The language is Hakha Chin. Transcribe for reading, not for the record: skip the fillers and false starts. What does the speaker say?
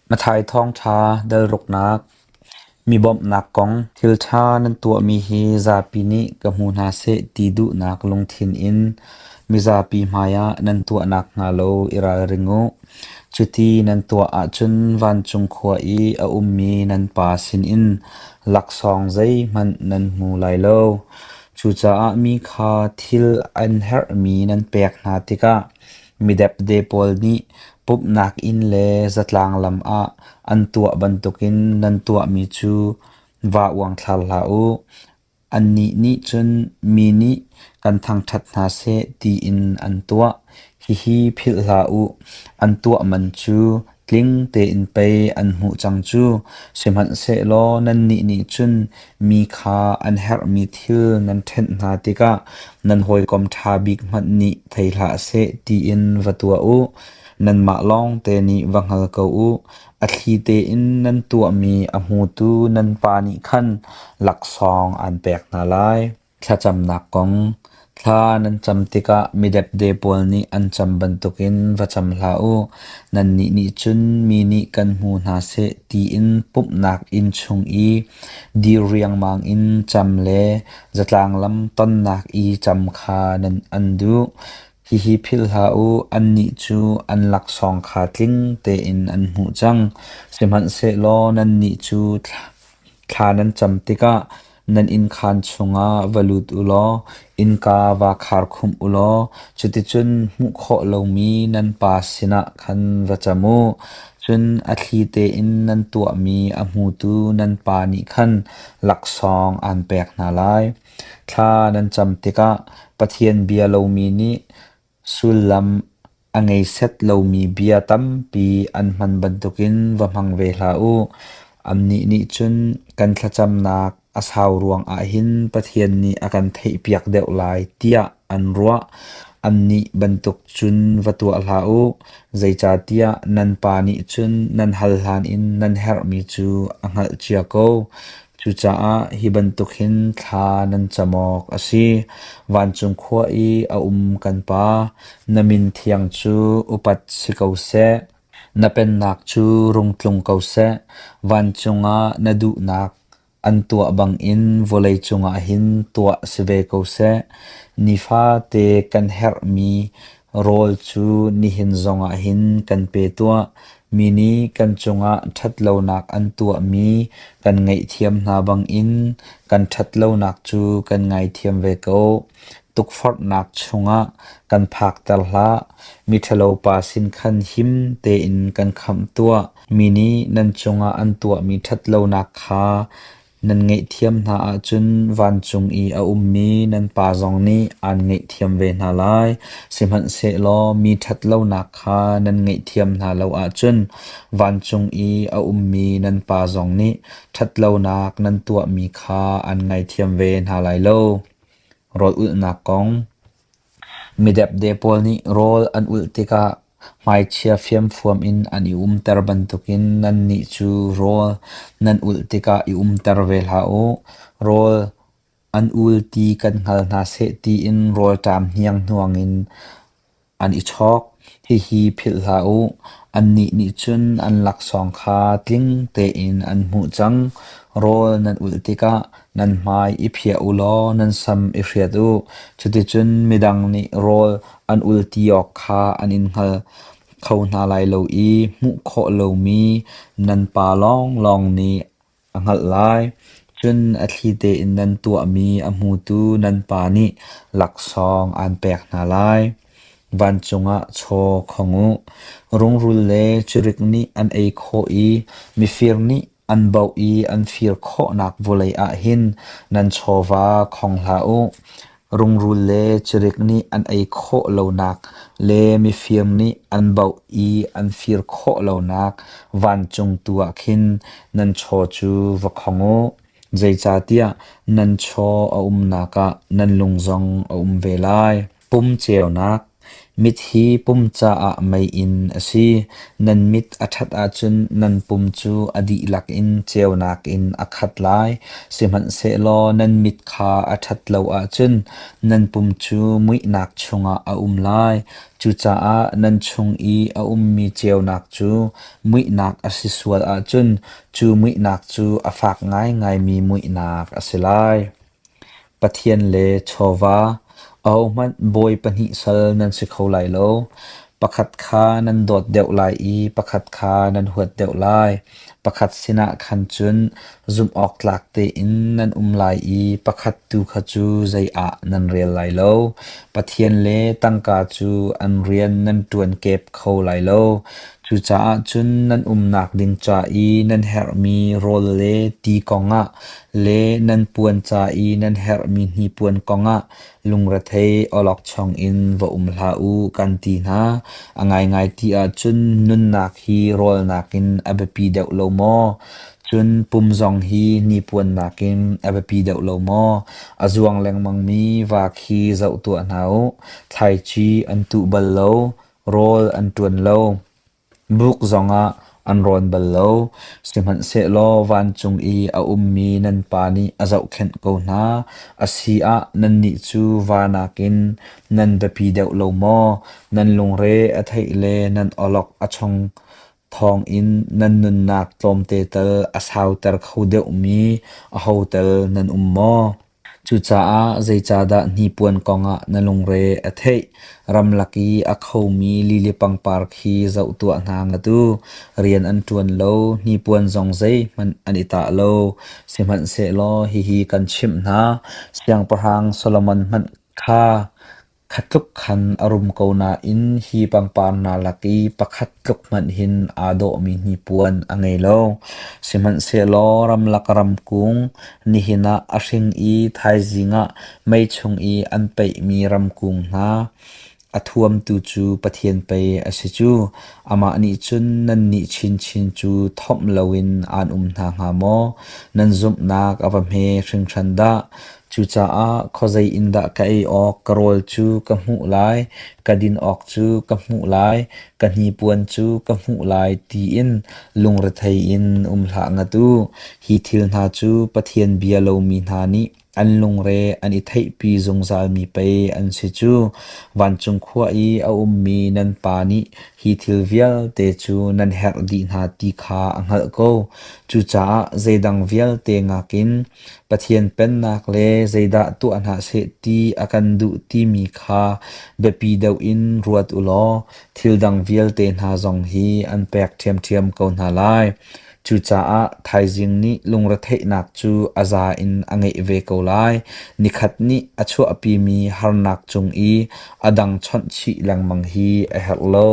Matthai thawngṭha dal ruknak, mi bawmhnak kong, thil ṭha nan tuahmi hi zapi nih ka hmu hna seh ti duhnak lungthin in mizapi hmaiah nan tuah nakhnga lo i ralring u. Cuti nan tuah ahcun vancung khua i a ummi nan Pa sinin laksawng zeihmanh nan hmu lai lo. Cucaah mi kha thil an herhmi nan pek hna tikah midepde pawl nih pumhnak inn le zatlang lam ah an tuah bantukin nan tuahmi cu vaa uangthlar hlah u. Annih nih cun mi nih kan thangṭhat hna seh tiin an tuah. Hihi philh hlah u, an tuah man cu tling tein pei an hmuh cang cu. Sihmanhsehlaw nannih nih cun mi kha an herhmi thil nan ṭhenh hna tikah nan hawikom ṭha bik hmanh nih thei hlah seh tiin va tuah u. Nanmah lawngte nih va hngal ko u. A thli tein nan tuahmi a hmutu nan Pa nih khan laksawng aan pek hna lai. Thlacamnak kong. Thla nan cam tikah midepde pawl nih an cam bantukin va cam hlah u. Nannih nih cun mi nih kan hmu hna seh tiin pumhnak inn chung i dir riangmang in cam le zatlang lam tonnak i cam kha nan an duh. Hihi philh hlah u, annih cu an laksawng kha tling tein an hmuh cang. Sihmanhsehlaw nannih cu thla nan cam tikah nan innkhaan chungah va lut u law innka va kharkhumh u law cuticun hmuh khawh lomi nan Pa sinah khan va cam u. Cun a thli tein nan tuahmi a hmutu nan Pa nih khan laksawng aan pek hna lai. Thla nan cam tikah Pathian bia lomi nih sullam a ngei set lomi bia tampi an hman bantukin va hmang ve hlah u. Annih nih cun kan thlacamnak a sau ruangah hin Pathian nih a kan theihpiak deuh lai tiah an ruah. Annih bantuk cun va tuah hlah u, zeicahtiah nan Pa nih cun nan hal hlan in nan herhmi cu a hngalh cia ko. Cucaah hi bantuk hin thla nan cam awk a si. Vancung khua i a um kan Pa, na min thiang cu upat si ko seh. Na pennak cu rung tlung ko seh. Vancung ah na duhnak an tuah bangin vawleicung ah hin tuah si ve ko seh. Nifate kan herhmi rawl cu nihin zongah hin kan pe tuah. Mi nih kan cungah ṭhatlonak an tuahmi kan ngaihthiam hna bangin kan ṭhatlonak cu kan ngaithiam ve ko. Tukforhnak chungah kan phakter hlah. Miṭhalopa sin khan him tein kan khamh tuah. Mi nih nan cungah an tuahmi ṭhatlonak kha nan ngaihthiam hna ahcun vancung i a ummi nan Pa zong nih aan ngaihthiam ve hna lai. Sihmanhsehlaw mi ṭhatlonak kha nan ngaihthiam hna lo ahcun vancung i a ummi nan Pa zong nih ṭhatlonak nan tuahmi kha aan ngaithiam ve hna lai lo. Rawl ulhnak kong. Midepde pawl nih rawl an ulh tikah hmaichia fiamfuam in an i umter bantukin nannih cu rawl nan ulh tikah i umter ve hlah u. Rawl an ul ti kan hngal hna seh tiin rawlṭam hnianghnuang in an i chawk. Hihi philh hlah u, annih nih cun an laksawng kha tling tein an hmuh cang. Rawl nan ulh tikah nan hmai i phiah u law nan sam i hriat u. Cuticun midang nih rawl an ul ti awk kha an in hngal kho hna lai lo i hmuh khawh lomi nan Pa lawnglawng nih a hngalh lai. Cun a thli tein nan tuahmi a hmutu nan Pa nih laksawng aan pek hna lai. Vancung ah chaw khong u. Rungrul le cirik nih an ei khawh i mifir nih an baoh i an fir khawhnak vawlei ah hin nan chawva khong hlah u. Rungrul le cirik nih an ei khawh lonak le mifir nih an baoh i an fir khawh lonak vancung tu ah khin nan chaw cu va khong u. Zeicahtiah nan chaw a umnak ah nan lung zong a um ve lai. Pum ceunak. Mit hi pum caah meiinn a si. Nan mit a ṭhat ahcun nan pum cu a dihlak in ceunak in a khat lai. Sihmanhsehlaw nan mit kha a ṭhat lo ahcun nan pum cu muihnak chungah a um lai. Cucaah nan chung i a ummi ceunak cu muihnak a si sual ahcun cu muihnak cu a fak ngaingaimi muihnak a si lai. Pathian le chawva, ahohmanh bawi pahnih sal nan si kho lai lo. Pakhat kha nan dawt deuh lai i pakhat kha nan huat deuh lai. Pakhat sinah khan cun zumhawktlak tein nan um lai i pakhat tu kha cu zei ah nan rel lai lo. Pathian le tangka cu an rian nan ṭuan kep kho lai lo. Cucaah cun nan umnak ding ca i nan herhmi rawl le ti kongah le nan puan ca i nan herhmi hnipuan kongah lungrethei awlokchong in va um hlah u, kan ti hna. A ngaingai ti ahcun nunnak hi rawl nakin a biapi deuh lo maw? Cun pum zong hi hnipuan nakin a biapi deuh lo maw? A zuang lengmangmi va khi zoh tuah hna u. Thlaici an tuh bal lo, rawl an ṭuan lo. Buk zongah an rawn bal lo, sihmanhsehlaw vancung i a ummi nan Pa nih a zohkhenh ko hna. A si ah nannih cu va nakin nan biapi deuh lo maw? Nan lungre a theih le nan awlok a chong thawngin nan nunnak tlawmte tal a sauter kho deuhmi aho tal nan um maw? Cucaah zeicahdah hnipuan kongah na lungre a theih? Ramlak i a khomi lili pangpar khi zoh tuah hna ngat u. Rian an ṭuan lo, hnipuan zong zeihmanh an i tah lo. Sihmanhsehlaw hihi kan chimh hna, Siangpahrang Solomon hmanh kha Kha tluk khan a rum ko nain hi pangpar hna lak i pakhat tluk hmanh hin aa dawhmi hnipuan a ngei lo. Sihmanhsehlaw ramlak ramkung, nihin ah a hring i thaizing ah mei chung i an peihmi ramkung hna, a thuamtu cu Pathian pei a si cu. Amah nih cun nannih chinchin cu thomh loin aan um hna hnga maw? Nan zumhnak a va hme hringhran dah! Cucaah khuazei in dah ka ei awk, ka rawl cu ka hmuh lai, ka din awk cu ka hmuh lai, ka hnipuan cu ka hmuh lai tiin lungrethei in um hlah ngat u. Hi thil hna cu Pathian bia lomi hna nih an lungre an i theihpi zungzalmi pei an si cu. Vancung khua i a ummi nan Pa nih hi thil vialte cu nan herh dih hna ti kha a hngalh ko. Cucaah zeidang vialte nakin Pathian Pennak le zeidah tuah hna seh ti a kan duh timi kha biapi deuh in ruat u law thil dang vialte hna zong hi an pek ṭhiamṭhiam ko hna lai. Cucaah thaizing nih lungretheihnak cu a za in a ngeih ve ko lai. Nikhat nih a chuahpimi harnak cung i a dang chawnh chih lengmang hi a herh lo.